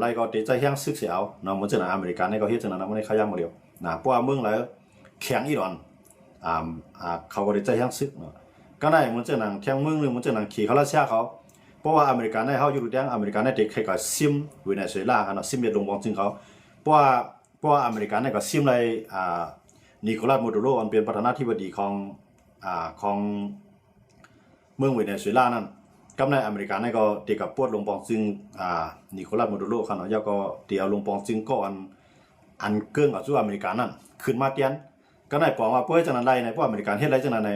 ໃດກໍເຕໃຊ້ແຮງຊຶກໃສ່ເອົາເນາະ. ເໝືອນຈັ່ງອາເມລິການີ້ກໍເຮັດຈັ່ງນັ້ນນະ ເມື່ອໃດເຂົາຢ່າງບໍ່ຫຼຽວນະ ເພາະວ່າເມືອງໃດແຂງອີ່ດອນ ອ່າ ອ່າ ເຂົາກໍໄດ້ໃຊ້ແຮງຊຶກເນາະ. ກໍໄດ້ເໝືອນຈັ່ງແຂງເມືອງໜຶ່ງ ເໝືອນຈັ່ງເຂດຂອງຣັດເຊຍເຂົາ ເພາະວ່າອາເມລິກາໃນເຮົາຢູ່ແດນ ອາເມລິກາໃນເຕເຂົາກໍຊິມເວເນຊູເອລາເນາະ ຊິມເວດລົງບອງຈຶ່ງເຂົາ ເພາະວ່າ ເພາະວ່າອາເມລິກາໃນກໍຊິມໄດ້ ອ່າ ນິໂຄລັດ ມາດູໂຣ ອັນເປັນປະທານາທິບໍດີຂອງ ອ່າ ຂອງ ເມືອງເວເນຊູເອລານັ້ນ ກັບໃນອາເມລິກາໃນກໍເຕກະປວດລົງບອງຈຶ່ງ ອ່າ ນິໂຄລັດ ມາດູໂຣ ຄັນເນາະ ແລ້ວກໍເຕເອົາລົງບອງຈຶ່ງກໍອັນ ອັນເກີ້ງກັບສູ່ອາເມລິການັ້ນຂຶ້ນມາແທນ. ກໍໄດ້ປອງວ່າເພື່ອຈັ່ງນັ້ນໄດ້ໃນ ພວກອາເມລິກາເຮັດໄດ້ຈັ່ງນັ້ນໃນ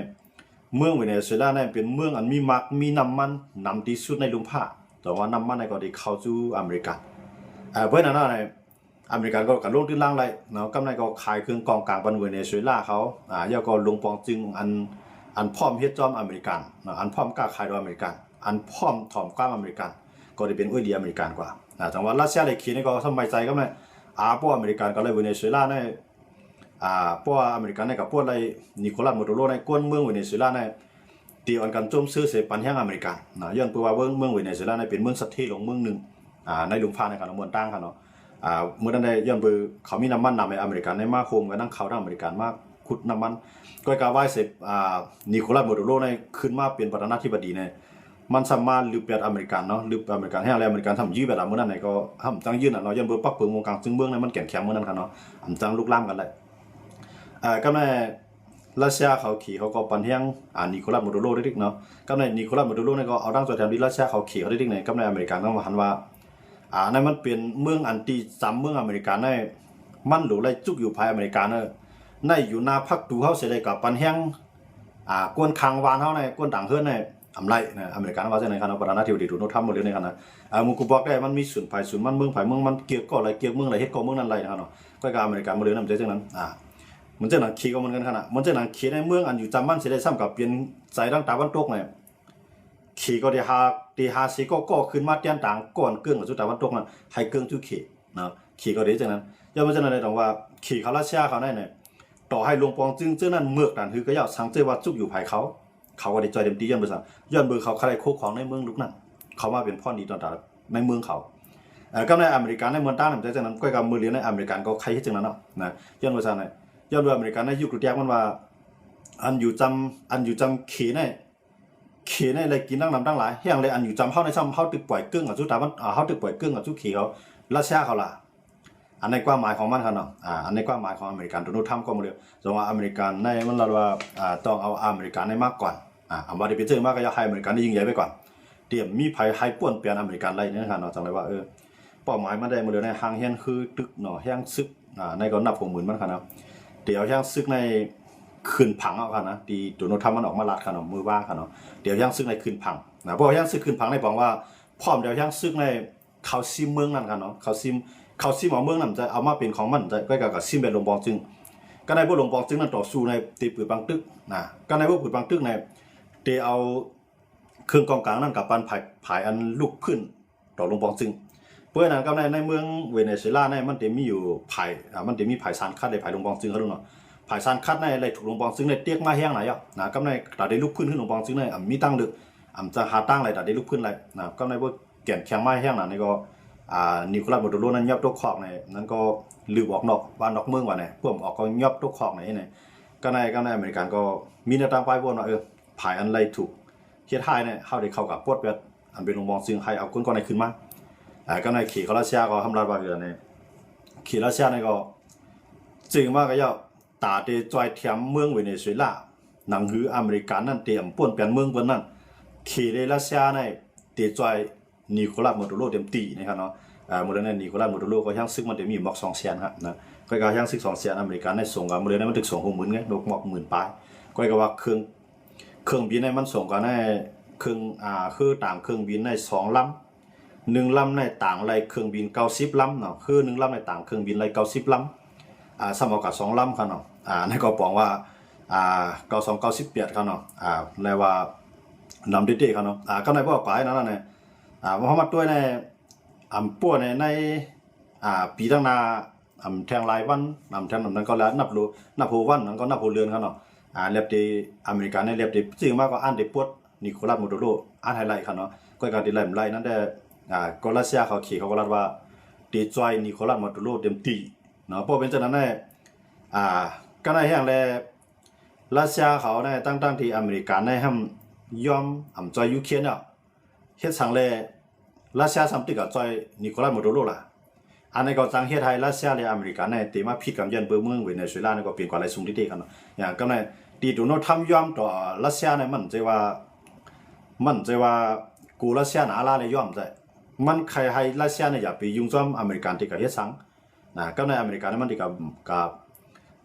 ເມືອງເວເນຊູເອລານັ້ນເປັນເມືອງອັນມີໝາກມີນ້ຳມັນນຳທີ່ສຸດໃນລຸ່ມຟ້າ ແຕ່ວ່ານ້ຳມັນນັ້ນກໍໄດ້ເຂົ້າສູ່ອາເມລິກາ ເອີ ເພາະນັ້ນໃນ ອາເມລິກາກໍກະລົງທຶນລ້າງໄດ້ເນາະ ກັບໃນກໍຂາຍເຄື່ອງກອງກາງປັນເວເນຊູເອລາເຂົາ ອາ ແລ້ວກໍລົງປອງຈຶ່ງອັນ ອັນພ້ອມເຮັດຈອມອາເມລິກາເນາະ ອັນພ້ອມຄ້າຂາຍໂດຍອາເມລິກາ ອັນພ້ອມຖອມການອາເມລິກາ ກໍໄດ້ເປັນໂອ້ຍດີອາເມລິກາ. ອາ ຈັ່ງວ່າຣັດເຊຍໄດ້ເຂດນີ້ກໍສຳບາຍໃຈກັບໃນ ອາ ພວກອາເມລິກາກໍເລີຍເວເນຊູເອລາໃນ ອາ ເພາະວ່າອາເມລິກາໃນກໍປວດໄດ້ ນິໂຄລັດ ມາດູໂຣ ໃນ ກວນເມືອງເວເນຊູເອລາໃນ ທີ່ອັນກັນໂຈມເຊີໃສ່ປັນແຮງອາເມລິການະ ຍ້ອນເພາະວ່າເມືອງ ເມືອງເວເນຊູເອລາໃນເປັນເມືອງສະເທໂລງເມືອງໜຶ່ງ ອາ ໃນລຸ່ມຟ້າໃນການເມືອງຕ່າງໆເນາະ ອາ ເມື່ອນັ້ນໄດ້ ຍ້ອນເພາະເຂົາມີນ້ຳມັນນຳໃຫ້ອາເມລິກາໃນມາໂຮມກັນນຳເຂົາທັງອາເມລິການມາຂຸດນ້ຳມັນ ກໍກະວ່າໃສ່ ອາ ນິໂຄລັດ ມາດູໂຣໃນຂຶ້ນມາເປັນປະທານາທິບໍດີໃນ ມັນສາມາດລຶບແປດອາເມລິການເນາະ ລຶບອາເມລິການແຮງ ແລ້ວອາເມລິການທຳຢືດແບບເມື່ອນັ້ນໃນ ກໍທຳຈັ່ງຢືນນະເນາະ ຍ້ອນເພາະປັກເປີງວົງກາງຈຶ່ງເມືອງໃນມັນແກ່ນແຂງເມື່ອນັ້ນຄັນເນາະ ອຳຈັ່ງລຸກລາມກັນໄດ້ ອາ ກັບໃນ ຣັດເຊຍເຂົາເຂດເຂົາກໍປັນແຮງ ອາ ນິໂຄລັດ ມາດູໂຣ ເດັກໆເນາະ ກັບໃນ ນິໂຄລັດ ມາດູໂຣ ນີ້ກໍເອົາດັງຈອຍແຖມທີ່ຣັດເຊຍເຂົາເຂດເຂົາເດັກໆໃນ ກັບໃນອາເມລິການກໍວ່າຫັ້ນວ່າ ອາ ໃນມັນເປັນເມືອງອັນທີ່ຈຳເມືອງອາເມລິກາໃນ ມັນຫຼູໄດ້ຈຸກຢູ່ພາຍອາເມລິກາເນາະ ໃນຢູ່ໜ້າພັກຕູເຮົາເສຍໃດກໍປັນແຮງ ອາ ກວນຂ້າງບ້ານເຮົາໃນ ກວນຕ່າງເຮືອນໃນ ອຳໄລນະ ອາເມລິກາວ່າຈັ່ງໃດຄັນເນາະ ປະທານາທິບໍດີໂດນັລທຳ ເວົ້າເລື່ອງນີ້ຄັນນະ ອາ ໝູ່ກູບອກໄດ້ ມັນມີສູນໃຜສູນມັນ ເມືອງໃຜເມືອງມັນ ກຽກກໍໄດ້ ກຽກເມືອງໃດ ເຮັດກໍເມືອງນັ້ນໄດ້ນະເນາະ ກໍອາເມລິກາບໍ່ເລີຍນຳໃຈຈັ່ງນັ້ນ ອາ ມັນຈັ່ງນັ້ນເຂດກໍເໝືອນກັນຂະໜາດ ມັນຈັ່ງນັ້ນເຂດໃນເມືອງອັນຢູ່ຈຳມັນຊິໄດ້ຊ້ຳກັບປ່ຽນໃຈທາງຕາວັນຕົກໃນ ເຂດກໍໄດ້ຫາ ໄດ້ຫາເສກໍ ກໍຂຶ້ນມາແທນຕາງ ກ່ອນເກີ້ງກັບສູ່ຕາວັນຕົກນັ້ນ ໃຫ້ເກີ້ງສູ່ເຂດເນາະ ເຂດກໍໄດ້ຈັ່ງນັ້ນ ຍ້ອນວ່າຈັ່ງນັ້ນໄດ້ຕ້ອງວ່າ ເຂດຂອງຣັດເຊຍເຂົາໃນ ຕໍ່ໃຫ້ລົງປອງຈຶ່ງເຈົ້ານັ້ນເມືອກນັ້ນ ຄືກະເຈົ້າສັງເຈີວ່າຈຸກຢູ່ພາຍເຂົາ ເຂົາກໍໄດ້ຈ່ອຍເຕັມທີ່ ຍ້ອນເພາະຫຍັງ ຍ້ອນເພາະເຂົາໄດ້ຄຸ້ມຄອງໃນເມືອງລຸກນັ້ນ ເຂົາມາເປັນພອນດີຕໍ່ຕາໃນເມືອງເຂົາ ເອີ ກັບໃນອາເມລິກາໃນເມືອງຕ່າງນຳໃຈຈັ່ງນັ້ນ ກໍກະມື້ລຽວໃນອາເມລິກາກໍໃຄເຮັດຈັ່ງນັ້ນເນາະ ນະ ຍ້ອນວ່າຊັ້ນນະ ຍ້ອນວ່າອາເມລິກາໃນຍຸກແຕ່ມັນວ່າ ອັນຢູ່ຈຳ ອັນຢູ່ຈຳເຂດໃນ ເຂດໃນໄດ້ກິນທັງນ້ຳທັງຫຼາຍ ແຮງແລະ ອັນຢູ່ຈຳເຮົາໃນຊ້ຳ ເຮົາຖືກປ່ອຍເກີ້ງກັບສູ່ຕາວັນ ເຮົາຖືກປ່ອຍເກີ້ງກັບສູ່ເຂດເຂົາ ຣັດເຊຍເຂົາລະ ອັນໃນຄວາມໝາຍຂອງມັນຄັນເນາະ ອາ ອັນໃນຄວາມໝາຍຂອງອາເມລິກາ ໂດນັລທຳ ກໍມາເລີຍ ສະວ່າອາເມລິກາໃນມັນລະວ່າ ອາ ຕ້ອງເອົາອາເມລິກາໃນມາກ່ອນ ອາ ອຳວ່າໄດ້ເປັນເຊິ່ງມາກໍຢາກໃຫ້ອາເມລິກາໃນຍິ່ງໃຫຍ່ໄປກ່ອນ ຕຽມມີໃຜໃຫ້ປ່ວນແປນອາເມລິກາໄດ້ນັ້ນຄັນເນາະ ຈັ່ງໄດ້ວ່າ ເອີ ເປົ້າໝາຍມັນໄດ້ມື້ເດີໃນຮ່າງແຮງຄືຕຶກເນາະ ແຮງຊຶກ ອາ ໃນກໍນັບຫົກໝື່ນມັນຄັນນະ ຕຽມແຮງຊຶກໃນຂຶ້ນຜັງເອົາຄັນນະ ທີ່ໂດນັລທຳມັນອອກມາລັດຄັນເນາະ ມື້ວາງຄັນເນາະ ຕຽມແຮງຊຶກໃນຂຶ້ນຜັງນະ ເພາະແຮງຊຶກຂຶ້ນຜັງໃນບອກວ່າ ພ້ອມແລ້ວແຮງຊຶກໃນ ເຂົາຊິມເມືອງນັ້ນຄັນເນາະ ເຂົາຊິມ ເຂົາຊິມເອົາເມືອງນັ້ນຈະເອົາມາເປັນຂອງມັນ ຈະ ກໍ ກໍ ກໍຊິມແບບລົງບອງຈຶ່ງ ກໍໃນພວກລົງບອງຈຶ່ງນັ້ນຕໍ່ສູ້ໃນ ເຕເປີດບັງຕຶກນະ ກໍໃນພວກເປີດບັງຕຶກໃນ ເຕເອົາເຄື່ອງກອງກາງນັ້ນກັບປັນພາຍ ພາຍອັນລຸກພື້ນຕໍ່ລົງບອງຈຶ່ງ ເພາະນັ້ນກໍໃນ ໃນເມືອງເວເນຊູເອລາໃນ ມັນເຕມີຢູ່ພາຍ ອາ ມັນເຕມີພາຍຊານຄັດ ແລະ ພາຍລົງບອງຈຶ່ງເຂົາເນາະ ພາຍຊານຄັດໃນໄດ້ຖືກລົງບອງຈຶ່ງໃນຕຽກມາແຮງຫຼາຍເນາະ ກໍໃນຕາໄດ້ລຸກພື້ນຂຶ້ນລົງບອງຈຶ່ງໃນ ອາ ມີຕັ້ງເດີ ອາ ຈະຫາຕັ້ງໄດ້ຕາໄດ້ລຸກພື້ນໄດ້ນະ ກໍໃນພວກ ແກ່ນແຂງມາແຮງນະ ນີ້ກໍ ອາ ນິໂຄລັດ ມາດູໂຣ ນັ້ນຍອບຕົກຄອກໃນ ນັ້ນກໍລືບອອກນອກບ້ານນອກເມືອງວ່າແນ່ ພວກອອກກໍຍອບຕົກຄອກໃນນີ້ ກໍໃນ ກໍໃນອາເມລິກັນກໍມີແນວທາງໄປວອນວ່າ ເອີ ພາຍອັນໄດ້ຖືກເຮັດຮ້າຍໃນ ເຮົາໄດ້ເຂົ້າກັບປວດແປດ ອັນເປັນລົງບອງຈຶ່ງໃຫ້ເອົາຄົນກ່ອນໃຫ້ຂຶ້ນມາ ອາ ກໍໃນເຂດຂອງຣັດເຊຍກໍຫ້າມລັດວ່າຄືໃນເຂດຣັດເຊຍໃນກໍ ຈຶ່ງມາກໍເຈົ້າ ຕາເຕຈ່ອຍແຖມເມືອງເວເນຊູເອລາ ໜັງຫືອອາເມລິກັນນັ້ນເຕອຳປ່ວນແປນເມືອງເພິ່ນນັ້ນ ເຂດເດຣັດເຊຍໃນເຕຈ່ອຍ ນິໂຄລັດ ມາດູໂຣ ເຕັມທີ່ນະຄັບເນາະ ເອີ ມື້ເດືອນນີ້ ນິໂຄລັດ ມາດູໂຣ ກໍແຮງຊຶກມັນເຕມີໝອກສອງແສນຄັບນະ ກໍແຮງຊຶກສອງແສນ ອາເມລິກັນໃນສົ່ງກັນ ມື້ເດືອນນີ້ມັນຖືກສົ່ງຫົກໝື່ນໄງ ໝອກໝື່ນປາຍ ກໍວ່າເຄື່ອງ ເຄື່ອງບິນໃນມັນສົ່ງກັນໃນເຄື່ອງ ອາ ຄືຕ່າງເຄື່ອງບິນໃນສອງລຳ ໜຶ່ງລຳໃນຕ່າງໄລ່ເຄື່ອງບິນເກົ້າສິບລຳເນາະ ຄືໜຶ່ງລຳໃນຕ່າງເຄື່ອງບິນໄລ່ເກົ້າສິບລຳ ອາ ຊ້ຳເອົາກະສອງລຳຄັບເນາະ ອາ ໃນກໍປອງວ່າ ອາ ເກົ້າສອງ ເກົ້າສິບແປດຄັບເນາະ ອາ ແລະວ່ານຳເຕໆຄັບເນາະ ອາ ກໍໃນບໍ່ປາຍນັ້ນນະ ອາ ເຮົາມາຕົວໃນ ອຳ ປົວໃນ ໃນ ອາ ປີທາງໜ້າ ອຳ ແທ່ງລາຍວັນ ອຳ ແທ່ງນັ້ນກໍແລ້ວ ນັບໂລ ນັບຫົວວັນ ນັ້ນກໍນັບຫົວເດືອນຄັບເນາະ ອາ ແລັບເຕ ອາເມລິກາໃນແລັບເຕ ຊື້ມາກໍອ່ານເຕປວດ ນິໂຄລັດ ມາດູໂຣ ອ່ານໃຫ້ໄລ່ຄັບເນາະ ກໍການທີ່ໄລ່ມັນໄລ່ນັ້ນແຕ່ ອາ ກໍຣັດເຊຍເຂົາເຂດເຂົາກໍລັດວ່າ ເຕະຈ່ອຍນິໂຄລັດ ມາດູໂຣເຕັມທີ່ເນາະ. ເພາະເປັນຈັ່ງນັ້ນແຫຼະ ອ່າ ກໍໃນແຫ່ງແລະ ຣັດເຊຍເຂົາໃນ ທັງໆທີ່ອາເມລິກາໃນຫ້າມຍອມ ອຳ ຈ່ອຍຢູເຄຣນແລ້ວ ເຮັດສັງແລ ຣັດເຊຍຊ້ຳຕຶກກັບຈ່ອຍນິໂຄລັດ ມາດູໂຣລະ. ອັນນີ້ກໍຈັ່ງເຮັດໃຫ້ຣັດເຊຍ ແລະ ອາເມລິກາໃນເຕມາຜິດກັນ ຍ້ອນເບິ່ງເມືອງເວເນຊູເອລານີ້ກໍເປັນການລາຍຊຸມຕິເຕກັນເນາະ. ຢ່າງກໍໃນທີ່ໂດນັລທຣຳຍອມຕໍ່ຣັດເຊຍນີ້ ມັນຈະວ່າ ມັນຈະວ່າກູຣັດເຊຍໜາລາແລະຍອມໃຈ ມັນໃຄ່ໃຫ້ຣັດເຊຍນີ້ຢ່າໄປຫຍຸ້ງຈອມອາເມລິກາທີ່ກະເຮັດສັງ ນະ ກັບໃນອາເມລິການີ້ມັນໄດ້ກັບ ກັບ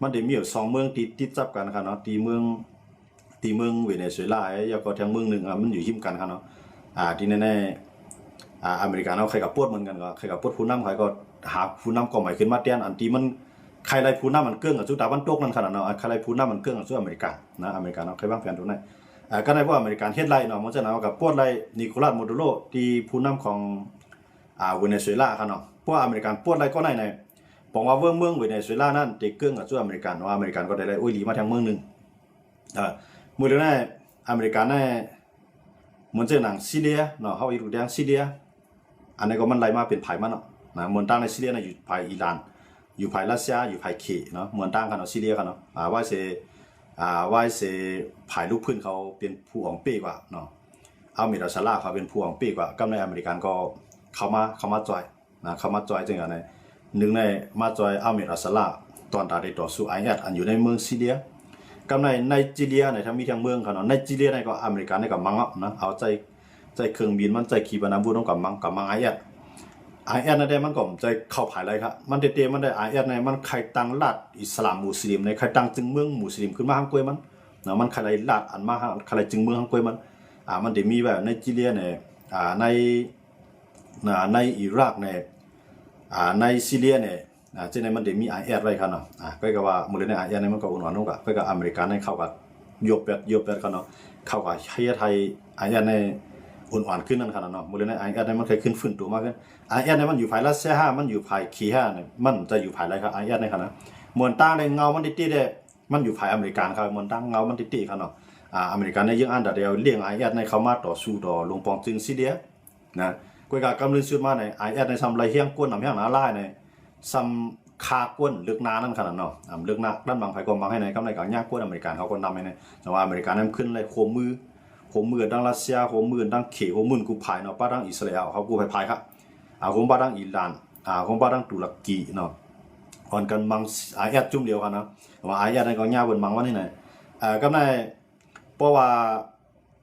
ມັນໄດ້ມີຢູ່ສອງເມືອງທີ່ຕິດຈັບກັນຄັນເນາະ ທີ່ເມືອງ ທີ່ເມືອງເວເນຊູເອລາ ແລ້ວກໍແທງເມືອງໜຶ່ງ ມັນຢູ່ຮິມກັນຄັນເນາະ. ອ່າ ທີ່ແນ່ໆ ອ່າ ອາເມລິກາເນາະ ໃຄ່ກັບປົດເໝືອນກັນ ກໍໃຄ່ກັບປົດຜູ້ນຳ ໃຄ່ກໍຫາຜູ້ນຳກໍໃໝ່ຂຶ້ນມາແທນ ອັນທີ່ມັນໃຄ່ໄລ່ຜູ້ນຳອັນເກິ່ງອາຍຸຕາວັນຕົກນັ້ນຄັນເນາະ ໃຄ່ໄລ່ຜູ້ນຳອັນເກິ່ງອາຍຸອາເມລິການະ ອາເມລິກາເນາະ ໃຄ່ວາງແຜນຕົວນັ້ນ. ອ່າ ກໍໃນພວກອາເມລິກາເຮັດໄລ່ເນາະ ເໝືອນຈັ່ງນັ້ນກໍປົດໄລ່ນິໂຄລັດ ມາດູໂຣ ທີ່ຜູ້ນຳຂອງ ອ່າ ເວເນຊູເອລາຄັນເນາະ. ພວກອາເມລິກາປົດໄລ່ກໍໃນໃນ ບອກວ່າເວີງເມືອງເວເນຊູເອລານັ້ນເຕເກີ້ງກັບຈຸອາເມລິກາ ວ່າອາເມລິກາກໍໄດ້ໄລ່ໂອ້ຍຫຼີມາທາງເມືອງໜຶ່ງ. ເອີ ມື້ເດີມໃນອາເມລິກາໃນ ເໝືອນເຊັ່ນໜັງຊີເຣຍເນາະ ເຮົາອີກລູກແດງຊີເຣຍ ອັນນີ້ກໍມັນໄລ່ມາເປັນຝ່າຍມັນເນາະ ນະ ເໝືອນຕ່າງໃນຊີເຣຍນະ ຢູ່ຝ່າຍອີຣານ ຢູ່ຝ່າຍຣັດເຊຍ ຢູ່ຝ່າຍເຂເນາະ ເໝືອນຕ່າງກັນເນາະ ຊີເຣຍກັນເນາະ ອ່າ ວາຍເສ ອ່າ ວາຍເສ ຝ່າຍລູກພື້ນເຂົາເປັນຜູ້ອອງເປ້ກວ່າເນາະ ອາເມດ ອັດຊະລາ ເຂົາເປັນຜູ້ອອງເປ້ກວ່າ ກັບໃນອາເມລິກັນກໍເຂົ້າມາ ເຂົ້າມາຈອຍ ນະ ເຂົ້າມາຈອຍຈັ່ງໃດ ໜຶ່ງໃນມາຈອຍອາເມດ ອັດຊະລາ ຕອນຕາໄດ້ຕໍ່ສູ້ໄອແອສ ອັນຢູ່ໃນເມືອງຊີເຣຍ ກັບໃນໄນຈີເຣຍໃນ ທັງມີທັງເມືອງເຂົາເນາະ ໄນຈີເຣຍໃນກໍອາເມລິກາໃນກໍມັງເນາະ ນະ ເອົາໃສ່ ໃສ່ເຄື່ອງບິນມັນ ໃສ່ຂີປະນາວຸດນຳກັບມັງ ກັບມັງໄອແອສ ໄອແອສນັ້ນແດ່ ມັນກໍຈະເຂົ້າພາຍໄດ້ຄະ ມັນເຕໆ ມັນໄດ້ໄອແອສໃນ ມັນໃຄ່ຕັ້ງລັດອິດສະລາມມຸສລິມໃນ ໃຄ່ຕັ້ງຈຶ່ງເມືອງມຸສລິມຂຶ້ນມາຫາງກວຍມັນ ນະ ມັນໃຄ່ໄລ່ລັດອັນມາຫາ ໃຄ່ໄລ່ຈຶ່ງເມືອງຫາງກວຍມັນ ອ່າ ມັນໄດ້ມີແບບໄນຈີເຣຍໃນ ອ່າ ໃນ ອ່າ ໃນອີຣາກໃນ ອ່າ ໃນຊີເຣຍໃນ ອ່າ ຈັ່ງໃດມັນໄດ້ມີໄອແອສໄວ້ຄັນເນາະ ອ່າ ຂ້ອຍກໍວ່າມື້ນີ້ໄອແອສໃນມັນກໍອ່ອນໆລົງ ຂ້ອຍກໍອາເມລິກາໃນເຂົາກໍຍົບແປດ ຍົບແປດຄັນເນາະ ເຂົາກໍເຮັດໃຫ້ໄອແອສໃນອ່ອນໆຂຶ້ນນັ້ນຄັນເນາະ ມື້ນີ້ໄອແອສໃນມັນຄ່ອຍຂຶ້ນຟື້ນໂຕມາຂຶ້ນ ໄອແອສໃນມັນຢູ່ຝ່າຍຣັດເຊຍຫາ ມັນຢູ່ຝ່າຍເຂຫາ ມັນຈະຢູ່ຝ່າຍໃດຄັນ ໄອແອສໃນຄັນນະ ເໝືອນຕ່າງໃນເງົາມັນຕິໆແດ່ ມັນຢູ່ຝ່າຍອາເມລິການເຂົາ ເໝືອນຕ່າງເງົາມັນຕິໆຄັນເນາະ ອ່າ ອາເມລິກາໃນຈຶ່ງອັນດາດຽວລ້ຽງໄອແອສໃນເຂົ້າມາຕໍ່ສູ້ຕໍ່ລົງປອງຈຶ່ງຊີເຣຍ ນະ ກວຍກະກຳລັງສຸດມາໃນ ໄອແອສໃນຊ້ຳໄລ່ແຮງກວນນຳແຮງນາລາຍໃນ ຊ້ຳຄາກວນເລິກນານັ້ນຂະໜາດເນາະ ອາ ເລິກນາ ດ້ານບັງໄຟກໍບັງໃຫ້ໃນ ກຳໄລກາງຍາກວນອາເມລິການເຂົາກໍນຳໃຫ້ໃນ ແຕ່ວ່າອາເມລິການນັ້ນຂຶ້ນໄລ່ໂຄມມື ໂຄມມືກັນທັງຣັດເຊຍ ໂຄມມືກັນທັງເຂ ໂຄມມືກັນກູ້ພາຍເນາະ ປະທັງອິດສະຣາແອລ ເຂົາກູ້ພາຍພາຍຄະ ອາ ໂຄມປະທັງອີຣານ ອາ ໂຄມປະທັງຕຸລະກີເນາະ ອ່ອນກັນບັງໄອແອສຈຸ່ມດຽວຂະໜາດ ແຕ່ວ່າໄອແອສນັ້ນກໍຍາກເພິ່ນບັງວ່ານີ້ນະ ອາ ກຳໄລ ເພາະວ່າ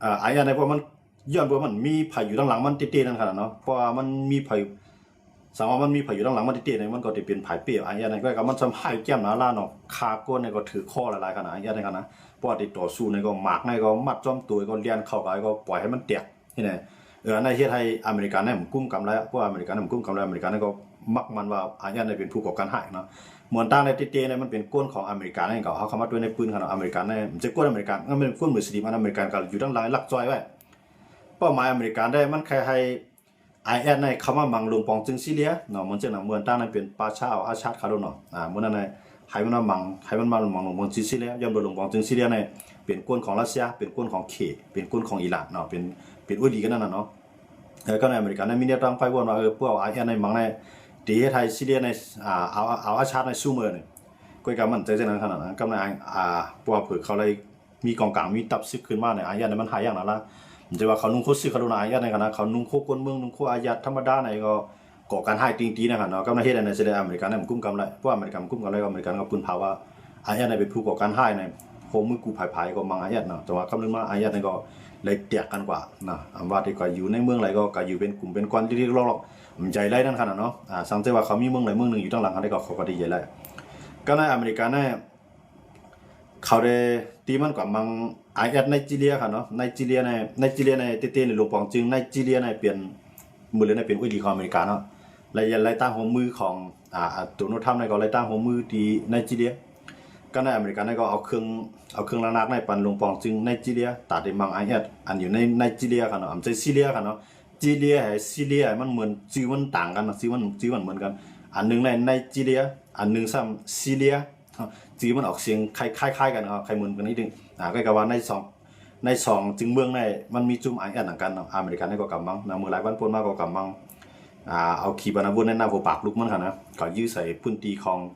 ອາ ໄອແອສໃນພວກມັນ ຍ້ອນວ່າມັນມີໃຜຢູ່ທາງຫຼັງມັນເຕໆນັ້ນຂະໜາດເນາະ ເພາະວ່າມັນມີໃຜ ສັງວ່າມັນມີໃຜຢູ່ທາງຫຼັງມັນເຕໆໃນ ມັນກໍໄດ້ເປັນຜາຍເປ້ ໄອແອສໃນ ກໍມັນສ່ຳຫາຍແກ້ມໜາລາເນາະ ຄາກ້ນໃນກໍຖືຄໍຫຼາຍໆຂະໜາດ ໄອແອສໃນຂະໜາດ ເພາະວ່າຕິດຕໍ່ສູ້ໃນກໍໝາກໃນກໍມັດຈອມໂຕ ກໍລຽນເຂົ້າໄປ ກໍປ່ອຍໃຫ້ມັນແຕກ ເຫັນໄດ ເອີ ອັນນັ້ນເຮັດໃຫ້ອາເມລິກາໃນມັນກຸ້ມກຳໄລ ເພາະອາເມລິກາໃນມັນກຸ້ມກຳໄລ ອາເມລິກາໃນກໍມັກມັນວ່າໄອແອສໃນເປັນຜູ້ກໍ່ການຮ້າຍເນາະ ເໝືອນຕ່າງໃນເຕໆໃນ ມັນເປັນກົນຂອງອາເມລິກາໃນ ກໍເອົາເຂົ້າມາດ້ວຍໃນປືນຂະໜາດ ອາເມລິກາໃນ ມັນຈະກົນອາເມລິກາ ມັນເປັນຄົນມຸສລິມ ອາເມລິກາກໍຢູ່ທາງຫຼັງລັກຈອຍໄວ້ ເປົ້າໝາຍອາເມລິກາໄດ້ ມັນໃຄ່ໃຫ້ ໄອແອສໃນເຂົ້າມາບັງລົງປອງຈຶ່ງຊີເຣຍເນາະ ເໝືອນເຊັ່ນ ເໝືອນຕ່າງນັ້ນເປັນປາຊາ ອາຊາດ ຄາໂດເນາະ ອາ ມື້ນັ້ນໃນ ໃຫ້ມັນມາບັງ ໃຫ້ມັນມາບັງລົງປອງຈຶ່ງຊີເຣຍ ຍ້ອນວ່າລົງປອງຈຶ່ງຊີເຣຍໃນ ເປັນກົນຂອງຣັດເຊຍ ເປັນກົນຂອງເຂ ເປັນກົນຂອງອີຣານເນາະ ເປັນ ເປັນອຸຍດີກັນນັ້ນນະເນາະ ເອີ ກໍໃນອາເມລິກາໃນມີແນວທາງໄຟວອນວ່າ ເອີ ພວກໄອແອສໃນມັງໃນ ທີ່ເຮັດໃຫ້ຊີເຣຍໃນ ອາ ເອົາ ເອົາອາຊາດໃນຊຸມື້ນີ້ ຂ້ອຍກໍໝັ້ນໃຈຈັ່ງນັ້ນຂະໜາດນັ້ນ ກໍໃນ ອາ ພວກເພິ່ນເຂົາໄດ້ ມີກອງກາງ ມີທັບຊຶກຂຶ້ນມາໃນ ອາແອສໃນມັນຫາຍາກນາລາ ແຕ່ວ່າເຂົານຸ່ງໂຄຊຶກ ເຂົາໂລນອາແອສໃນຂະນະ ເຂົານຸ່ງໂຄກົນເມືອງ ນຸ່ງໂຄອາຍັດທຳມະດາໃນ ກໍກໍ່ການຮ້າຍຕິງຕີໃນຂະນະ ກໍໃນເຮັດໃນຊິໄດ້ ອາເມລິກາໃນມັນກຸ້ມກຳໄລ ເພາະອາເມລິກາມັນກຸ້ມກຳໄລ ອາເມລິກາກໍປຶ້ນພາວ່າ ອາແອສໃນເປັນຜູ້ກໍ່ການຮ້າຍໃນ ໂຄມືກູ້ພາຍພາຍກໍມັງອາແອສເນາະ ແຕ່ວ່າຄຳນຶງມາ ອາແອສໃນກໍໄດ້ແຕກກັນກວ່ານະ ອຳວ່າທີ່ກໍຢູ່ໃນເມືອງໃດກໍ ກໍຢູ່ເປັນກຸ່ມເປັນກ້ອນ ເລັກໆລອກໆ ມັນໃຫຍ່ໄຫຼນັ້ນຂະນະເນາະ ອາ ສັງເກດວ່າເຂົາມີເມືອງໃດເມືອງໜຶ່ງຢູ່ທາງຫຼັງ ເຂົາໄດ້ກໍ ເຂົາກໍໄດ້ໃຫຍ່ໄຫຼ ກໍໃນອາເມລິກາໃນ ເຂົາໄດ້ຕີມັນກວ່າມັງ ໄອແອສ ໄນຈີເຣຍ ຂະເນາະ ໄນຈີເຣຍໃນ ໄນຈີເຣຍໃນເຕໆໃນ ລົງປອງຈຶ່ງ ໄນຈີເຣຍໃນເປັນ ມື້ເລີຍໃນເປັນອຸຍດີຂອງອາເມລິກາເນາະ ແລະ ແລະ ໄລ່ຕາມຮ່ວມມືຂອງ ອາ ໂດນັລທຣຳໃນກໍໄລ່ຕາມຮ່ວມມືທີ່ໄນຈີເຣຍ ກໍໃນອາເມລິກາໃນກໍເອົາເຄື່ອງ ເອົາເຄື່ອງລະໜັກໃນປັນລົງປອງຈຶ່ງໄນຈີເຣຍ ຕາໄດ້ມັງ ໄອແອສ ອັນຢູ່ໃນໄນຈີເຣຍ ຂະເນາະ ອາ ບໍ່ໃຊ່ຊີເຣຍ ຂະເນາະ ຈີເຣຍ ໃຫ້ຊີເຣຍ ມັນເໝືອນ ຊື່ມັນຕ່າງກັນ ຊື່ມັນ ຊື່ມັນເໝືອນກັນ ອັນໜຶ່ງໃນໄນຈີເຣຍ ອັນໜຶ່ງຊ້ຳຊີເຣຍ ຊື່ມັນອອກສຽງຄ້າຍໆກັນ ເອົາ ຄ້າຍເໝືອນກັນນິດໜຶ່ງ ອາ ກໍຄືວ່າໃນສອງ ໃນສອງຈຶ່ງເມືອງໃນ ມັນມີຈຸ້ມໄອແອສນຳກັນເນາະ ອາເມລິກາໃນກໍກຳມັງນະ ເມື່ອຫຼາຍວັນປົນມາກໍກຳມັງ ອ່າ ເອົາຂີປະນາວຸດໃນໜ້າຫົວປາກລຸກມັນຫັ້ນນະ ກໍຢື້ໃສ່ພື້ນທີ່ຂອງ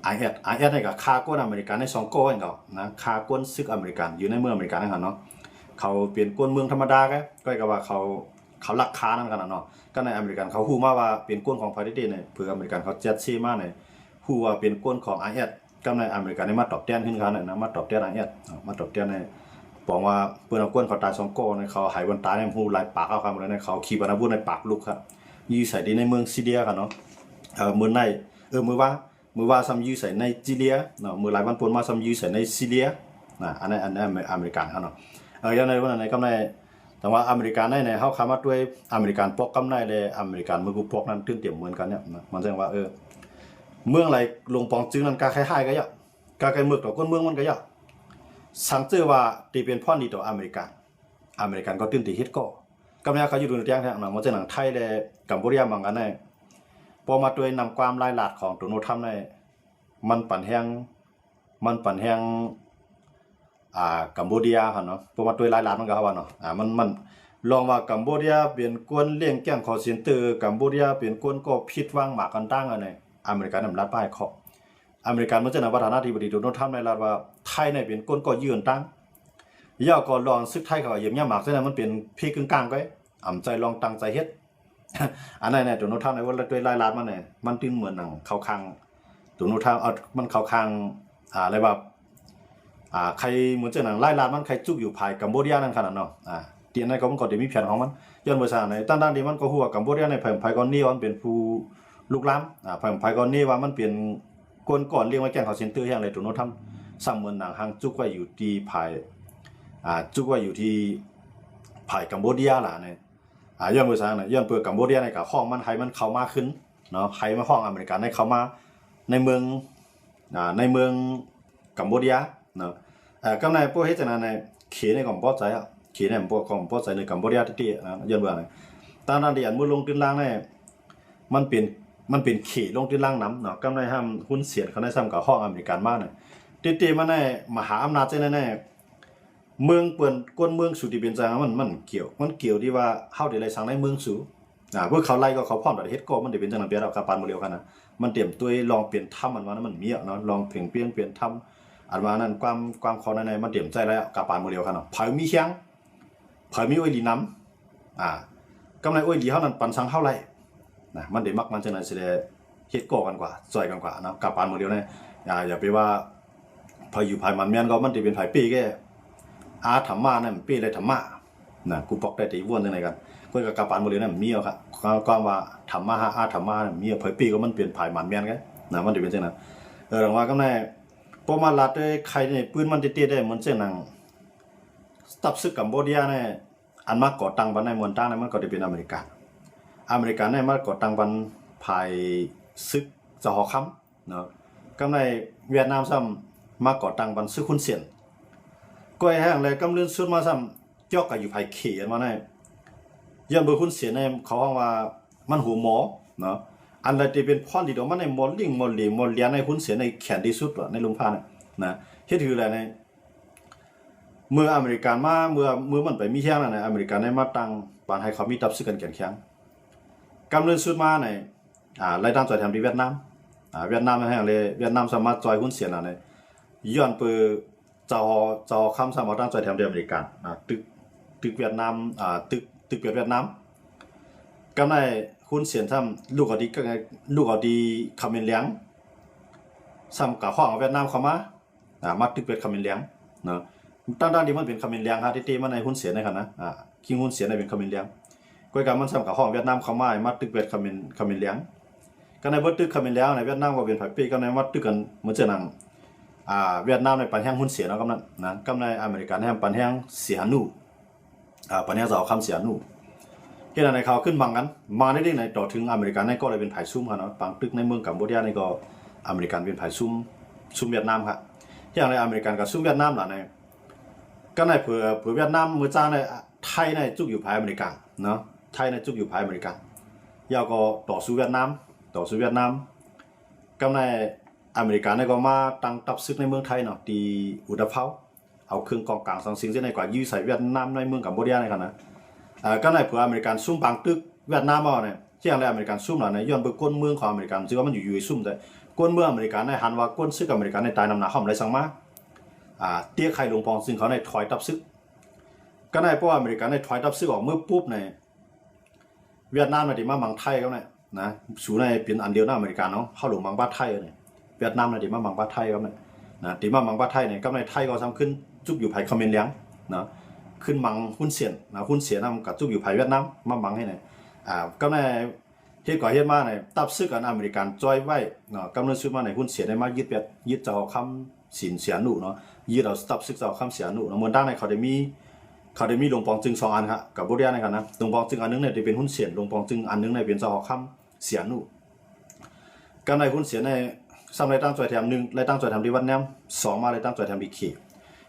ໄອແອັດ ໄອແອັດນີ້ກໍຂ້າກົນອາເມລິກັນໃນສອງກໍຫັ້ນກໍນະ ຂ້າກົນສຶກອາເມລິກັນຢູ່ໃນເມືອງອາເມລິກັນຫັ້ນເນາະ ເຂົາເປັນຄົນເມືອງທຳມະດາ ກໍ ກໍວ່າເຂົາ ເຂົາລັກຂ້ານັ້ນຂະໜາດເນາະ ກໍໃນອາເມລິກັນເຂົາຮູ້ມາວ່າເປັນຄົນຂອງໃຜເດ້ໆ ນີ້ ເພື່ອອາເມລິກັນເຂົາແຈັດເຊມານີ້ ຮູ້ວ່າເປັນຄົນຂອງໄອແອັດ ກັບໃນອາເມລິກັນນີ້ມາຕອບແທນຄືກັນນະ ມາຕອບແທນໄອແອັດ ມາຕອບແທນໃຫ້ ປອງວ່າເພິ່ນເອົາຄົນເຂົາຕາຍສອງກໍໃນ ເຂົາໃຫ້ວັນຕາຍໃຫ້ຮູ້ຫຼາຍປາກເອົາຄຳໃດໃນ ເຂົາຂີ່ປະນາວຸດໃນປາກລຸກ ຢື້ໃສ່ທີ່ໃນເມືອງຊີເຣຍຫັ້ນເນາະ ເອີ ມື້ໃນ ເອີ ມື້ວ່າ ມື້ວ່າຊ້ຳຢື້ໃສ່ໄນຈີເຣຍເນາະ ມື້ຫຼາຍວັນປົນມາຊ້ຳຢື້ໃສ່ໄນຊີເຣຍນະ ອັນນັ້ນ ອັນນັ້ນອາເມລິກັນເຮົາເນາະ ເອີ ຢ່າງໃດວັນນັ້ນໃນກຳໄນ ແຕ່ວ່າອາເມລິກັນໃນ ໃນເຮົາຄາມາດ້ວຍອາເມລິກັນປອກກຳໄນ ແລະ ອາເມລິກັນເມືອງກູປອກນັ້ນຕື່ນຕຽມເໝືອນກັນເນຍນະ ມັນແສດງວ່າ ເອີ ເມືອງໄຫຼຫຼົງປອງຈຶງນັ້ນກະໄຄຮ້າຍກັນເນາະ ກະໄຄເໝືອນຕໍ່ຄົນເມືອງມັນກະເນາະ ສັງເຈີວ່າທີ່ເປັນພອນດີຕໍ່ອາເມລິກັນ ອາເມລິກັນກໍຕື່ນທີ່ເຮັດກໍ ກຳແນວເຂົາຢູ່ໂດນແຕງແທ້ນະ ໝົດຈາກນັ້ນໄທ ແລະ ກຳໂບເດຍມັນກໍໄດ້ ພໍມາດ້ວຍນຳຄວາມລາຍລັດຂອງໂດນັລທຳໃນ ມັນປັນແຮງ ມັນປັນແຮງ ອ່າ ກຳໂບເດຍຫັ້ນເນາະ ພໍມາດ້ວຍລາຍລັດມັນກໍເຮົາວ່າເນາະ ອ່າ ມັນ ມັນລອງວ່າກຳໂບເດຍເປັນຄົນລ້ຽງແກ້ງຄໍເຊັນເຕີ ກຳໂບເດຍເປັນຄົນກໍ່ຜິດຫວັງໝາກກັນຕັ້ງອັນນີ້ ອາເມລິກັນນຳລັດໄປເຄາະ ອາເມລິກັນເມື່ອເຈົ້ານະ ປະທານາທິບໍດີໂດນັລທຳໄດ້ລັດວ່າ ໄທນີ້ເປັນຄົນກໍ່ຢືນຕັ້ງ ແລ້ວກໍລອງສຶກໄທເຂົາຫຽບຫຍ້ຳໝາກເຈົ້ານັ້ນ ມັນເປັນເພກຶ່ງກາງໄປ ອຳໃຈລອງຕັ້ງໃຈເຮັດ ອັນນັ້ນແຫຼະ ໂດນັລທຳໄດ້ເວົ້າດ້ວຍລາຍລັດມັນນີ້ ມັນຈຶ່ງເໝືອນໜັງເຂົ້າຂ້າງໂດນັລທຳ ເອົາ ມັນເຂົ້າຂ້າງ ອ່າ ລະບາບ ອ່າ ໃຄເໝືອນຈັ່ງໜັງລາຍລັດມັນໃຄຈຸກຢູ່ຝ່າຍກຳໂບເດຍນັ້ນຂະໜາດເນາະ ອ່າ ທີ່ອັນນັ້ນກໍມັນກໍໄດ້ມີແຜນຂອງມັນ ຍ້ອນວ່າຊັ້ນໃດ ທັງໆທີ່ມັນກໍຮູ້ວ່າກຳໂບເດຍໃນໃຜໆກໍເນວ່າມັນເປັນຜູ້ລຸກລາມ ອ່າ ໃຜໆກໍເນວ່າມັນເປັນ ກົນກ່ອນລ້ຽງໄວ້ແກ້ງຄໍເຊັນເຕີແຮງເລີຍ ໂດນັລທຳ ຊ້ຳເໝືອນໜັງຫາງຈຸກໄວ້ຢູ່ທີ່ຝ່າຍ ອ່າ ຈຸກໄວ້ຢູ່ທີ່ຝ່າຍກຳໂບເດຍລະນີ້ ອ່າ ຍ້ອນເພາະຫຍັງນະ ຍ້ອນເພາະກຳໂບເດຍນີ້ກະຮ້ອງມັນ ໃຫ້ມັນເຂົ້າມາຄືນເນາະ ໃຫ້ມາຮ້ອງອາເມລິກັນໃຫ້ເຂົ້າມາໃນເມືອງ ອ່າ ໃນເມືອງກຳໂບເດຍເນາະ ເອີ ກຳໃນພວກເຮັດຈັ່ງນັ້ນ ເຂນີ້ກໍບໍ່ພໍໃຈ ເຂນີ້ກໍບໍ່ພໍໃຈໃນກຳໂບເດຍຕິໆ ນະ ຍ້ອນວ່າ ຕັ້ງແຕ່ທີ່ອັນມື້ລົງທຶນລາງນີ້ ມັນເປັນ ມັນເປັນເຂລົງທຶນລາງນຳເນາະ ກຳໃນຫ້າມຮຸນເສນເຂົາໄດ້ຊ້ຳກະຮ້ອງອາເມລິກັນມານະ ຕິໆມາໃນມະຫາອຳນາດຈັ່ງໃດໃນ ເມືອງເພິ່ນ ຄົນເມືອງສູທີ່ເປັນຈັ່ງ ມັນ ມັນກ່ຽວ ມັນກ່ຽວທີ່ວ່າເຮົາໄດ້ໄລ່ສັ່ງໃນເມືອງສູ ອ່າ ເມື່ອເຂົາໄລ່ກໍເຂົາພ້ອມທີ່ຈະເຮັດກໍ ມັນໄດ້ເປັນຈັ່ງນັ້ນເປັນແລ້ວ ກະປານມື້ດຽວກັນນະ ມັນຕຽມຕົວລອງປ່ຽນທຳ ອັນວ່ານັ້ນມັນມີເນາະ ລອງເພງປ່ຽນທຳ ອັນວ່ານັ້ນ ຄວາມ ຄວາມເຂົ້າໃນໃນ ມັນຕຽມໃຈແລ້ວ ກະປານມື້ດຽວກັນເນາະ ໃຜມີແຮງ ໃຜມີໂອຍຫຼີນຳ ອ່າ ກຳໃນໂອຍຫຼີເຮົານັ້ນປັນສັງເຮົາໄລ່ ນະ ມັນໄດ້ມັກມັນຈັ່ງໃດຊິໄດ້ເຮັດກໍກັນກວ່າ ຊ່ອຍກັນກວ່າເນາະ ກະປານມື້ດຽວນີ້ ຢ່າ ຢ່າໄປວ່າ ໃຜຢູ່ຝ່າຍມັນແມ່ນກໍມັນຈະເປັນຝ່າຍເປ້ແກ່ ອາທຳມະນັ້ນເປ້ໄດ້ທຳມະ ນະ ກູປອກໄດ້ແຕ່ວນຈັ່ງໃດກັນ ກໍກະປານມື້ດຽວນັ້ນມີເອົາ ຄວາມວ່າທຳມະ ອາທຳມະນັ້ນມີເອົາ ໃຜເປ້ກໍມັນເປັນຝ່າຍມັນແມ່ນກັນ ນະ ມັນຈະເປັນຈັ່ງນັ້ນ ເອີ ດັ່ງວ່າກຳໃນ ພໍມາລັດໄດ້ໄຄໃນປືນມັນຕິໆໄດ້ ເໝືອນເຊັ່ນໜັງ ທັບຊຶກກຳໂບເດຍໃນ ອັນມາກໍ່ຕັ້ງບັນໃນມວນຕ່າງໃນ ມັນກໍໄດ້ເປັນອາເມລິກາ ອາເມລິກາໃນມາກໍ່ຕັ້ງບັນຝ່າຍຊຶກເຈົ້າຫໍຄຳເນາະ ກຳໃນຫວຽດນາມຊ້ຳມາກໍ່ຕັ້ງບັນຊຶກຮຸນເຊນ ກໍແຮງແລະ ກຳເລື່ອນສຸດມາຊ້ຳ ຈອກກະຢູ່ຝ່າຍເຂ ອັນວ່າໃນ ຍ້ອນເບີຮຸນເຊນໃນ ເຂົາຮ້ອງວ່າມັນຫົວໝໍເນາະ ອັນໃດທີ່ເປັນພອນດີອອກມາໃນໝໍລິງ ໝໍເຫຼ ໝໍຫຼຽນໃນຮຸນເຊນໃນແຂນທີ່ສຸດວ່າໃນລົມຟ້ານະ ເຮັດຄືແລໃນ ເມື່ອອາເມລິກາມາ ເມື່ອ ເມື່ອມັນໄປມີແຮງແລ້ວນະ ອາເມລິກາໄດ້ມາຕັ້ງປານໃຫ້ເຂົາມີທັບຊຶກກັນແຂງແຂງ ກຳເລື່ອນສຸດມາໃນ ອ່າ ໄດ້ຕັ້ງຈອຍແຖມທີ່ຫວຽດນາມ ອ່າ ຫວຽດນາມແຮງເລີຍ ຫວຽດນາມສາມາດຈອຍຮຸນເຊນແລ້ວໃນ ຍ້ອນເປີເຈົ້າ ເຈົ້າຄຳສາມາດຕັ້ງຈອຍແຖມທີ່ອາເມລິກາ ອ່າ ຕຶກ ຕຶກຫວຽດນາມ ອ່າ ຕຶກ ຕຶກຫວຽດ ຫວຽດນາມ ກຳໃນຮຸນເຊນຊ້ຳ ລູກເອົາທີ່ ລູກເອົາທີ່ຂະເໝນຫຼຽງ ຊ້ຳກະຮ້ອງຫວຽດນາມເຂົ້າມາ ອ່າ ມາຕຶກເປັນຂະເໝນຫຼຽງເນາະ ທັງໆທີ່ມັນເປັນຂະເໝນຫຼຽງ ຫາທີ່ເຕມາໃນຮຸນເຊນໃນຂະນະ ອ່າ ຄິງຮຸນເຊນໃນເປັນຂະເໝນຫຼຽງ ກໍກະມັນຊ້ຳກະຮ້ອງຫວຽດນາມເຂົ້າມາໃຫ້ມາຕຶກເປັນຂະເໝນ ຂະເໝນຫຼຽງ ກະໃນເບີຕຶກຂະເໝນຫຼຽງໃນຫວຽດນາມກໍເປັນຝ່າຍເປ້ ກະໃນມາຕຶກກັນ ເໝືອນເຊັ່ນໜັງ ອ່າ ຫວຽດນາມໃນປັນແຮງຮຸນເຊນເນາະ ກຳນັ້ນນະ ກຳໃນອາເມລິກາໃນປັນແຮງເຊຍຫານູ ອ່າ ປັນແຮງເຈົ້າຄຳເຊຍຫານູ ເຮັດໃຫ້ເຂົາຂຶ້ນບັງກັນ ມາໄດ້ເດ້ໃນຕໍ່ເຖິງອາເມລິກາໃນກໍໄດ້ເປັນຝ່າຍຊຸມຫັ້ນເນາະ ປາງຕຶກໃນເມືອງກຳໂບເດຍນີ້ກໍອາເມລິກາເປັນຝ່າຍຊຸມ ຊຸມຫວຽດນາມ ເຮັດຈັ່ງໃດອາເມລິກາກໍຊຸມຫວຽດນາມລະໃນ ກະໃນເຜີ ເຜີຫວຽດນາມມື້ຈ້າງໃນ ໄທໃນຈຸກຢູ່ຝ່າຍອາເມລິກາເນາະ ໄທໃນຈຸກຢູ່ຝ່າຍອາເມລິກາ ແລ້ວກໍຕໍ່ສູ້ຫວຽດນາມ ຕໍ່ສູ້ຫວຽດນາມ ກຳໃນອາເມລິກາໃນກໍມາຕັ້ງທັບຊຶກໃນເມືອງໄທເນາະ ທີ່ອຸຕະເພົາ ເອົາເຄື່ອງກອງກາງສັງສິງເຊັ່ນໃດກວ່າ ຢື້ໃສ່ຫວຽດນາມໃນເມືອງກຳໂບເດຍໃນຂະນະ ເອີ ກຳໃນເຜື່ອອາເມລິກາຊຸມບັງຕຶກຫວຽດນາມເອົານີ້ ເຮັດຫຍັງໃຫ້ອາເມລິກັນຊຸ່ມຫຼາຍນະ? ຍ້ອນເບິ່ງກົ້ນເມືອງຂອງອາເມລິກັນ ຖືວ່າມັນຢູ່ໆຊຸ່ມ ແຕ່ກົ້ນເມືອງອາເມລິກັນໄດ້ຫັນວ່າ ກົ້ນສຶກອາເມລິກັນໃນຕາຍນຳໜ້າ ເຂົາບໍ່ໄດ້ສັ່ງມາ ອ່າ ຕຽກໃຫ້ຫຼວງປອງຈຶ່ງເຂົາໃນຖອຍທັບຊຶກ. ກໍໄດ້ ເພາະວ່າອາເມລິກັນໃນຖອຍທັບຊຶກອອກເມືອປຸບໃນ ຫວຽດນາມນະ ທີ່ມາບັງໄທເຮົານະ ນະ ສູນນະ ເປັນອັນດຽວນຳອາເມລິກາເນາະ ເຮົາຫຼວງບັງບາໄທເນາະ ຫວຽດນາມນະ ທີ່ມາບັງບາໄທເຮົານະ ນະ ທີ່ມາບັງບາໄທນີ້ ກັບໃນໄທກໍຊ້ຳຂຶ້ນຈຸກຢູ່ໃຜຂະເໝນຫຼຽງນະ ຂຶ້ນບັງຮຸນເຊນນະ ຮຸນເຊນນຳກໍຈຸກຢູ່ໃຜຫວຽດນາມ ມາບັງໃຫ້ນະ ອ່າ ກັບໃນ ເຮັດກວ່າເຮັດມານີ້ ທັບຊຶກອັນອາເມລິກັນຈອຍໄວ້ເນາະ ກຳເນີດຊຸດມາໃນຮຸນເຊນໄດ້ມາຍຶດແບບ ຍຶດເຈົ້າຄຳສິນເຊຍນຸເນາະ ຍຶດເອົາທັບຊຶກເຈົ້າຄຳເຊຍນຸເນາະ ເມື່ອດາງໃນເຂົາໄດ້ມີ ເຂົາໄດ້ມີຫຼວງປອງຈຶ່ງສອງອັນ ກຳປູເຈຍໃນນັ້ນນະ ຫຼວງປອງຈຶ່ງອັນໜຶ່ງນີ້ໄດ້ເປັນຮຸນເຊນ ຫຼວງປອງຈຶ່ງອັນໜຶ່ງນີ້ເປັນເຈົ້າຄຳເຊຍນຸ ກັນໃນຮຸນເຊນນີ້ຊ້ຳໄດ້ຕັ້ງຈອຍແຖມ ໜຶ່ງ ໄດ້ຕັ້ງຈອຍແຖມທີ່ຫວຽດນາມ ສອງ ມາໄດ້ຕັ້ງຈອຍແຖມທີ່ເຂດ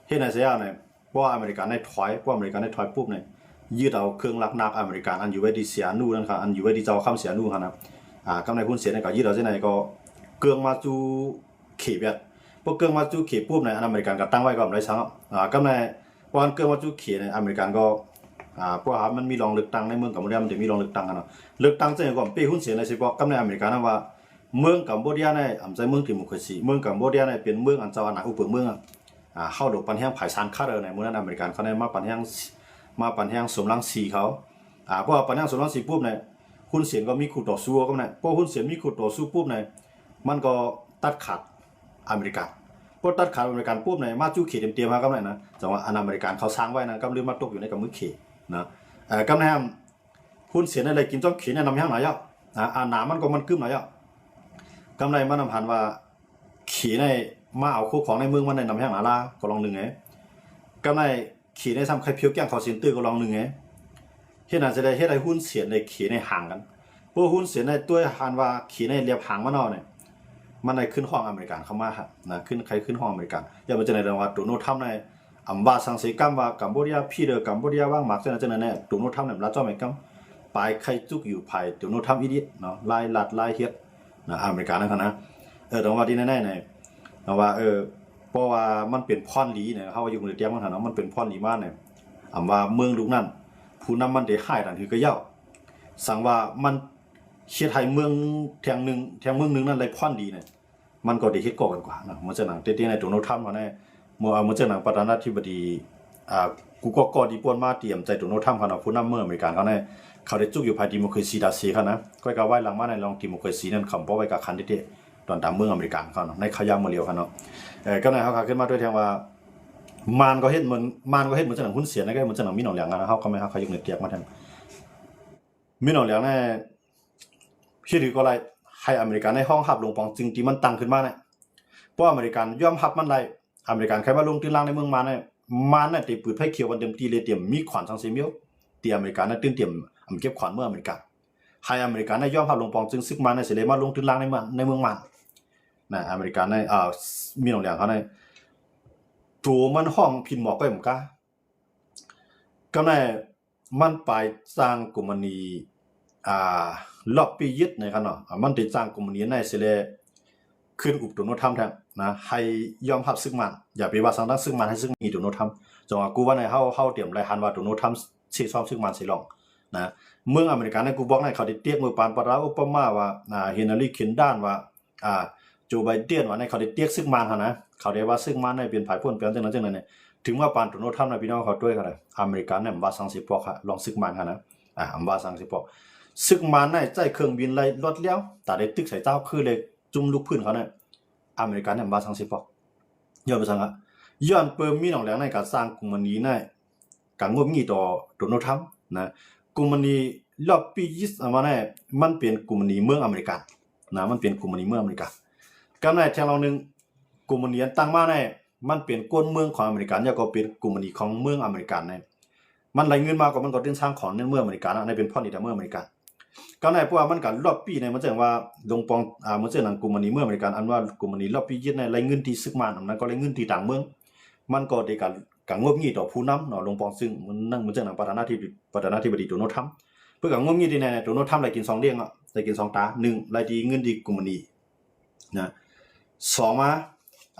ເຮັດໃຫ້ຊະຍາວນີ້ ເພາະວ່າອາເມລິກັນໄດ້ຖອຍ ເພາະອາເມລິກັນໄດ້ຖອຍປຸບນີ້ ຍຶດເອົາເຄື່ອງຫຼັກນັກອາເມລິກັນ ອັນຢູ່ໄວ້ທີ່ເຊຍນຸນັ້ນ ອັນຢູ່ໄວ້ທີ່ເຈົ້າຄຳເຊຍນຸຫັ້ນນະ ອ່າ ກັບໃນຮຸນເຊນນີ້ກໍຍຶດເອົາຈັ່ງໃດກໍເກືອງມາສູ່ເຂດຫວຽດ ພໍເກືອງມາສູ່ເຂດປຸບນີ້ ອັນອາເມລິກັນກໍຕັ້ງໄວ້ກໍບໍ່ໄດ້ຊັ້ນເນາະ ອ່າ ກັບໃນ ເພາະອັນເກີດມາຈຸເຂດໃນອາເມລິກັນກໍ ອ່າ ເພາະວ່າມັນມີລອງເລືອກຕັ້ງໃນເມືອງກຳປູເຈຍ ມັນຈະມີລອງເລືອກຕັ້ງຫັ້ນເນາະ ເລືອກຕັ້ງຈັ່ງໃດກໍເປັນຮຸນເຊນໃນຊິບອກກັບໃນອາເມລິກັນນະວ່າ ເມືອງກຳປູເຈຍໃນອຳໃຈເມືອງດີໂມຄຣາຊີ ເມືອງກຳປູເຈຍໃນເປັນເມືອງອັນເຈົ້າອານາອຸບເບີກເມືອງ ອ່າ ເຮົາໂດດປັນແຮງຜາຍຊານຄາເດີໃນມື້ນັ້ນອາເມລິກັນເຂົາໄດ້ມາປັນແຮງ ມາປັນແຮງສົມລັງສີເຂົາ ອ່າ ເພາະວ່າປັນແຮງສົມລັງສີປຸບໃນຮຸນເຊນກໍມີຄູ່ຕໍ່ສູ້ກັບໃນ ພໍຮຸນເຊນມີຄູ່ຕໍ່ສູ້ປຸບໃນ ມັນກໍຕັດຂາດ ອາເມລິກັນ ພໍຕັດຂາດອາເມລິກັນປຸບນີ້ ມາຈຸເຂດເຕັມໆຫາກັບນັ້ນນະ ຈັ່ງວ່າອັນອາເມລິກັນເຂົາສ້າງໄວ້ນັ້ນ ກຳລືມາຕົກຢູ່ໃນກຳມືເຂດນະ ເອີ ກຳແນມຮຸນເຊນໄດ້ກິນຈ້ອງເຂດໃນນຳແຮງຫຼາຍແລ້ວ ອາ ອານາມັນກໍມັນກຶ້ມຫຼາຍແລ້ວ ກຳໄລມານຳຫັນວ່າເຂດໃນມາເອົາໂຄຂອງໃນເມືອງມັນໄດ້ນຳແຮງຫຼາຍລາ ກໍລອງໜຶ່ງເອ ກຳໄລ ເຂດໃນຊ້ຳໄຂ່ພຽວແກ້ງເຂົາເຊັນເຕີກໍລອງໜຶ່ງເອ ເຮັດນັ້ນຈະໄດ້ເຮັດໃຫ້ຮຸນເຊນໃນເຂດໃນຫ່າງກັນ ເພາະຮຸນເຊນໃນຕົວະຫັນວ່າເຂດໃນລຽບຫ່າງມາເນາະນີ້ ມັນໄດ້ຂຶ້ນຮ້ອງອາເມລິກັນເຂົ້າມານະ ຂຶ້ນ ໃຄຂຶ້ນຮ້ອງອາເມລິກັນ ຢ່າໄປຈັ່ງໃດ ແຕ່ວ່າໂດນັລທຳໃນອຳວ່າສັງເສກຳວ່າກຳປູເຈຍ ພີເດີ ກຳປູເຈຍ ວາງໝາກ ຈັ່ງນັ້ນຈັ່ງນັ້ນແນ່ ໂດນັລທຳນັ້ນລາວເຈົ້າແມ່ນກຳ ປາຍໄຂ່ຈຸກຢູ່ພາຍໂດນັລທຳອີດິດເນາະ ລາຍລັດລາຍເຮັດນະ ອາເມລິກັນນັ້ນນະ ເອີ ແຕ່ວ່າທີ່ແນ່ໆໃນ ແຕ່ວ່າ ເອີ ເພາະວ່າມັນເປັນພອນດີນະ ເຮົາວ່າຢູ່ເມືອງຕຽງມັນຫັ້ນເນາະ ມັນເປັນພອນດີມານະ ອຳວ່າເມືອງລູກນັ້ນ ຜູ້ນຳມັນໄດ້ຮ້າຍນັ້ນຄືກະເຍົາ ສັງວ່າມັນເຮັດໃຫ້ເມືອງແຫ່ງໜຶ່ງ ແຫ່ງເມືອງໜຶ່ງນັ້ນໄດ້ພອນດີນະ ມັນກໍໄດ້ເຮັດກໍກັນກວ່ານະ ເໝືອນຈັ່ງໜັງ ແຕ່ທີ່ໃນໂດນັລທຳເຮົານະ ເມື່ອ ເໝືອນຈັ່ງໜັງປະທານາທິບໍດີ ອ່າ ກູກໍກໍດີປ່ວນມາຕຽມໃຈໂດນັລທຳເຂົາເນາະ ຜູ້ນຳເມືອງອາເມລິກັນເຂົານະ ເຂົາໄດ້ຈຸກຢູ່ພາຍດີໂມຄຣາຊີດາເຊເຂົານະ ຂ້ອຍກໍໄວ້ຫຼັງມາໃນລອງດີໂມຄຣາຊີນັ້ນ ເຂົາບໍ່ໄວ້ກັບຄັນເດດ ຕອນຕາມເມືອງອາເມລິກັນເຂົາເນາະ ໃນເຂົາຢ່າງມາລຽວເຂົາເນາະ ເອີ ກໍໃນເຮົາກໍຂຶ້ນມາດ້ວຍແທງວ່າ ມານກໍເຮັດເໝືອນ ມານກໍເຮັດເໝືອນຈັ່ງໜັງຮຸນເຊນນະ ກໍເຮັດເໝືອນຈັ່ງໜັງມິນອອງຫຼຽງນະ ເຮົາກໍແມ່ນເຮົາກໍຍົກໃນຕຽກມາແທງ ມິນອອງຫຼຽງນະ ເຮັດຄືກໍໄດ້ ໃຫ້ອາເມລິກັນໄດ້ຮອງຮັບຫຼວງປອງຈຶ່ງທີ່ມັນຕັ້ງຂຶ້ນມານະ ເພາະອາເມລິກັນຍອມຮັບມັນໄດ້ ອາເມລິກັນໃຄ່ມາລົງຕື່ນລາງໃນເມືອງມານນະ ມານນະໄດ້ປືດໄຟຂຽວກັນເຕັມທີ່ເລີຍ ຕຽມມີຂວັນສັງເສມຽວ ທີ່ອາເມລິກັນນະຕື່ນຕຽມເກັບຂວັນເມືອງອາເມລິກັນ ໃຫ້ອາເມລິກັນໄດ້ຍອມຮັບຫຼວງປອງຈຶ່ງ ຊຶກມານນະຊິໄດ້ມາລົງຕື່ນລາງໃນເມືອງ ໃນເມືອງມານນະ ອາເມລິກັນນະ ອ່າ ມິນອອງຫຼຽງເຂົານະ ໂຕມັນຮ້ອງພິນໝອກໄປໝົດກະ ກໍໃນ ມັນໄປຈ້າງກຸມມານີ ອ່າ ລັອບປີ້ຢິດນະຄັບເນາະ ມັນໄປຈ້າງກຸມມານີໃນເສແລ ຂຶ້ນອຸບໂດນັລທຳແທ້ນະ ໃຫ້ຍອມຮັບຊຶກມານ ຢ່າໄປວ່າສັງທາງຊຶກມານ ໃຫ້ຊຶກມີໂດນັລທຳ ຈັ່ງວ່າກູວ່າໃນເຮົາ ເຮົາຕຽມໄດ້ຫັນວ່າໂດນັລທຳເຊຊອມຊຶກມານເຊລອງນະ ເມືອງອາເມລິກັນໃນກູບອກໃນເຂົາໄດ້ຕຽກເມື່ອປານປະທານໂອບາມາວ່າ ອ່າ ເຮນຣີ ຄລິນຕັນວ່າ ອ່າ ໂຈ ໄບເດນວ່າໃນເຂົາໄດ້ຕຽກຊຶກມານຫັ້ນນະ ເຂົາໄດ້ວ່າຊຶກມານໃນເປັນຝ່າຍປົນແປງຈັ່ງນັ້ນຈັ່ງນັ້ນ ເຖິງວ່າປານໂດນັລທຳນະ ພີ່ນ້ອງເຂົາຕົວະເຂົາໄດ້ ອາເມລິກັນນະ ບໍ່ວ່າສັງເສປອກ ລອງຊຶກມານຫັ້ນນະ ອ່າ ບໍ່ວ່າສັງເສປອກ ຊຶກມານໃນໃຊ້ເຄື່ອງບິນໄລ່ລົດແລ້ວ ຕາໄດ້ຕຶກໃສ່ເຈົ້າຄືເລກຈຸ່ມລູກພື້ນເຂົານະ ອາເມລິກັນນະ ບໍ່ວ່າສັງເສປອກ ຍ້ອນເປັນຫຍັງ ຍ້ອນເປີມີໜອງແຫຼງໃນການສ້າງກຸມມານີໃນ ການງົບງີ່ຕໍ່ໂດນັລທຳນະ ກຸມມານີລັອບປີ້ຢິດ ອັນວ່ານັ້ນ ມັນເປັນກຸມມານີເມືອງອາເມລິກັນນະ ມັນເປັນກຸມມານີເມືອງອາເມລິກັນ ກັບໃນແທງລອງໜຶ່ງ ກຸມມານີອັນຕັ້ງມານັ້ນ ມັນເປັນກົ້ນເມືອງຂອງອາເມລິກັນ ແລ້ວກໍເປັນກຸມມານີຂອງເມືອງອາເມລິກັນນະ ມັນໄດ້ເງິນມາກໍມັນກໍເປັນສ້າງຂອງໃນເມືອງອາເມລິກັນນະ ໃນເປັນພອນດີແຕ່ເມືອງອາເມລິກັນ ກໍໃນ ເພາະວ່າມັນກໍລັອບປີ້ໃນ ມັນຈັ່ງວ່າລົງປອງ ອ່າ ມັນເຊິ່ງໜັງກຸມມານີເມືອງອາເມລິກັນ ອັນວ່າກຸມມານີລັອບປີ້ຢິດໃນ ໄດ້ເງິນທີ່ຊຶກມານ ອັນນັ້ນກໍໄດ້ເງິນທີ່ຕ່າງເມືອງ ມັນກໍໄດ້ການ ການງົບງີ່ຕໍ່ຜູ້ນຳເນາະ ລົງປອງຊຶ່ງ ມັນ ມັນເຊິ່ງໜັງປະທານາທິ ປະທານາທິບໍດີໂດນັລທຳ ເພິ່ນກໍງົບງີ່ທີ່ໃນ ໂດນັລທຳໄດ້ກິນສອງເດ້ງເນາະ ໄດ້ກິນສອງຕາ ໜຶ່ງ ໄລ່ທີ່ເງິນທີ່ກຸມມານີນະ ສອງ ມາ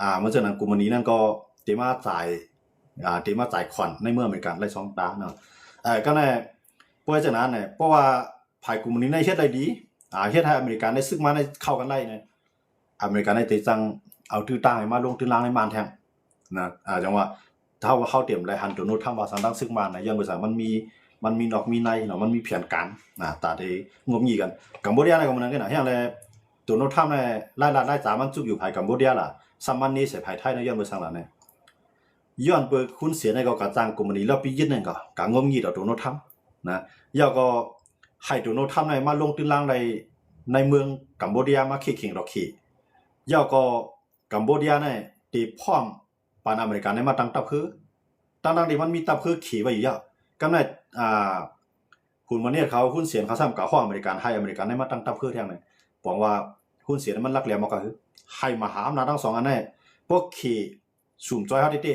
ອ່າ ມັນເຊິ່ງໜັງກຸມມານີນັ້ນກໍໄດ້ມາຈ່າຍ ອ່າ ໄດ້ມາຈ່າຍຂວັນໃນເມືອງອາເມລິກັນໄລ່ສອງຕາເນາະ ເອີ ກໍແນ່ ເພາະວ່າຈັ່ງນັ້ນນະ ເພາະວ່າ ຝ່າຍກົມມຸຍນິດໃນເຮັດໄດ້ດີ ອາ ເຮັດໃຫ້ອາເມລິກັນໃນຊຶກມາໃນເຂົ້າກັນໄດ້ນະ ອາເມລິກັນໃນໄດ້ຈັ່ງເອົາຕື້ຕ່າງໃຫ້ມາລົງຕື້ລາງໃນມານແທນນະ ອາ ຈັ່ງວ່າ ຖ້າວ່າເຮົາຕຽມໄດ້ຫັນໂດນັລທຳວ່າສັງດັງຊຶກມານະ ຍ້ອນວ່າສັງມັນມີ ມັນມີນອກມີໃນເນາະ ມັນມີແຜນການນະ ຕາໄດ້ງົບງີ້ກັນ ກຳໂບເດຍນະກໍເໝືອນກັນນະ ແຮງແລໂດນັລທຳນະ ລາຍລັດລາຍຈາມັນຈຸກຢູ່ພາຍກຳໂບເດຍລະ ສຳມັນເນໃສ່ພາຍໄທນະ ຍ້ອນວ່າສັງລະນະ ຍ້ອນເປີຄຸນເສນໃນກໍກະຈ້າງກົມມານີ ແລ້ວປີຢິດນັ້ນກໍກະງົບງີ້ຕໍ່ໂດນັລທຳນະ ແລ້ວກໍໃຫ້ໂດນັລທຳໃນມາລົງຕື້ລາງໃນ ໃນເມືອງກຳໂບເດຍມາເຄເຄັ່ງດອກເຄ ແລ້ວກໍກຳໂບເດຍໃນເຕະພ້ອມ ປານອາເມລິກັນໄດ້ມາຕັ້ງຕັບເຮີ ທັງໆທີ່ມັນມີຕັບເຮີເຂໄວ້ຢູ່ແລ້ວ ກຳນັ້ນ ອາ ຮຸນມາເນດເຂົາ ຮຸນເສນເຂົາຊ້ຳກະຮ້ອງອາເມລິກັນ ໃຫ້ອາເມລິກັນໄດ້ມາຕັ້ງຕັບເຮີແທນ ປອງວ່າຮຸນເສນມັນລັກແຫຼມອອກກະຄື ໃຫ້ມະຫາອຳນາດທັງສອງອັນໃນ ພວກເຂສຸມຈອຍເຮົາເຕະ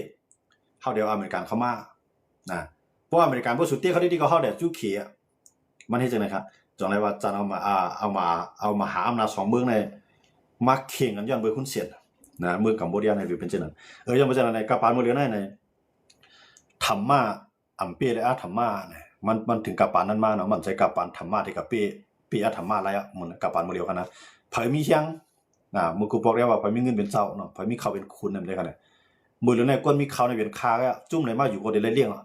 ເຮົາດຽວອາເມລິກັນເຂົ້າມານະ ເພາະອາເມລິກັນບໍ່ສູ້ເຕະເຂົາເຕະ ກໍເຮົາແຫຼະສູ້ເຂ ມັນເຮັດຈັ່ງໃດຄັບ ຈັ່ງໃດວ່າຈັ່ງເອົາມາ ອາ ເອົາມາ ເອົາມະຫາອຳນາດສອງເມືອງໃນ ມາເຄັ່ງກັນຍ້ອນເບີຮຸນເສນນະ ເມືອງກຳໂບເດຍໃນເປັນຈັ່ງນັ້ນ ເອີ ຍ້ອນເປັນຈັ່ງນັ້ນໃນ ກະປານມື້ເລີນໃນ ທຳມະ ອຳເປ ແລະ ອະທຳມະນະ ມັນ ມັນເຖິງກະປານນັ້ນມາເນາະ ມັນໃຊ້ກະປານທຳມະທີ່ກະເປ ເປອະທຳມະຫຼາຍອະ ມັນກະປານມື້ເລີນຫັ້ນນະ ໃຜມີຫຍັງ ນະ ມື້ກູບອກແລ້ວວ່າໃຜມີເງິນເປັນເຈົ້າເນາະ ໃຜມີເຂົ້າເປັນຂຸນນຳເດ້ຂະນະ ມື້ເລີນໃນກວນມີເຂົ້າໃນເປັນຂ້າແລ້ວ ຈຸ້ມໃນມາຢູ່ກໍໄດ້ລ້ຽງເນາະ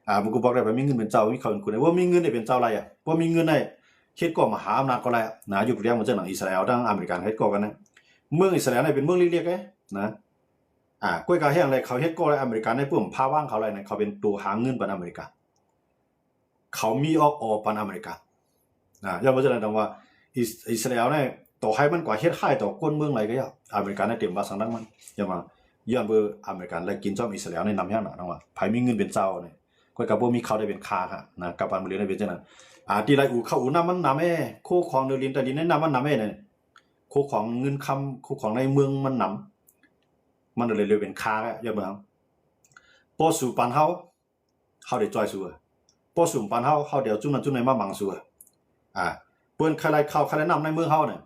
ອ່າ ມື້ກູບອກແລ້ວໃຜມີເງິນເປັນເຈົ້າ ມີເຂົ້າເປັນຂຸນ ບໍ່ມີເງິນໄດ້ເປັນເຈົ້າຫຼາຍອະ ບໍ່ມີເງິນໄດ້ເຮັດກໍມະຫາອຳນາດກໍຫຼາຍນະ ຍົກຕົວຢ່າງເໝືອນຈັ່ງໜັງອິດສະຣາແອລ ທັງອາເມລິກັນເຮັດກໍກັນນະ ເມືອງອິດສະຣາແອລໃນເປັນເມືອງເລັກໆເດ້ນະ ອ່າ ກ້ວຍກາແຮງແລ້ວເຂົາເຮັດກໍແລ້ວ ອາເມລິກັນໃນປຶ້ມພາວາງເຂົາແລ້ວນະ ເຂົາເປັນໂຕຫາເງິນປານອາເມລິກັນ ເຂົາມີອອກອໍປານອາເມລິກັນ ອາ ຍ້ອນວ່າຈັ່ງໃດ ຈັ່ງວ່າອິດ ອິດສະຣາແອລນີ້ ຕໍ່ໃຫ້ມັນກວ່າເຮັດຮ້າຍຕໍ່ຄົນເມືອງໃດກໍຢ່າ ອາເມລິກັນນີ້ເຕັມວ່າສັງດັງມັນ ຍ້ອນວ່າ ຍ້ອນເບີອາເມລິກັນໄລ່ກິນຊອມອິດສະຣາແອລນີ້ນຳແຮງນະ ຈັ່ງວ່າໃຜມີເງິນເປັນເຈົ້ານີ້ ຂ້ອຍກໍບໍ່ມີເຂົ້າໄດ້ເປັນຂ້ານະ ກັບປານມື້ເລີນໄດ້ເປັນຈັ່ງນັ້ນ ອາ ທີ່ໄລ່ອູເຂົ້າອູນ້ຳມັນນຳເອ ໂຄຂອງເດີລິນໃຕ້ດິນໃນນ້ຳມັນນຳເອ ໂຄຂອງເງິນຄຳ ໂຄຂອງໃນເມືອງມັນນຳ ມັນເລີຍເປັນຂ້າ ຍ້ອນເບິ່ງ ບໍ່ສູ້ປານເຮົາ ເຮົາໄດ້ຈ່ອຍສູ້ ບໍ່ຊຸມປານເຮົາ ເຮົາດຽວຈຸ້ມນັ້ນຈຸ້ມນີ້ມາບັງຊູ ອາ ເພິ່ນໃຄ່ໄລ່ເຂົ້າໃຄ່ໄລ່ນ້ຳໃນເມືອງເຮົານີ້